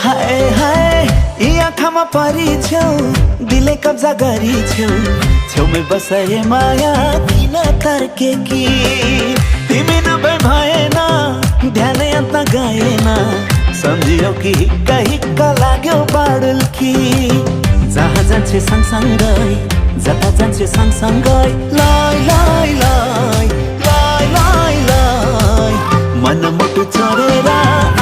हाय हाय यी आँखामा परी छेउ दिले कब्जा गरी छेउमै बसाए माया किन तर्के कि तिमी नभए भएन ध्यानै अन्त गएन सम्झियौ कि हिक्का लाग्यो बाडुल कि जहाँ जान्छे सँगसँगै जता जान्छे सँगसँगै लाई लाई लाई लाई लाई लाई मन मुटु छोडेर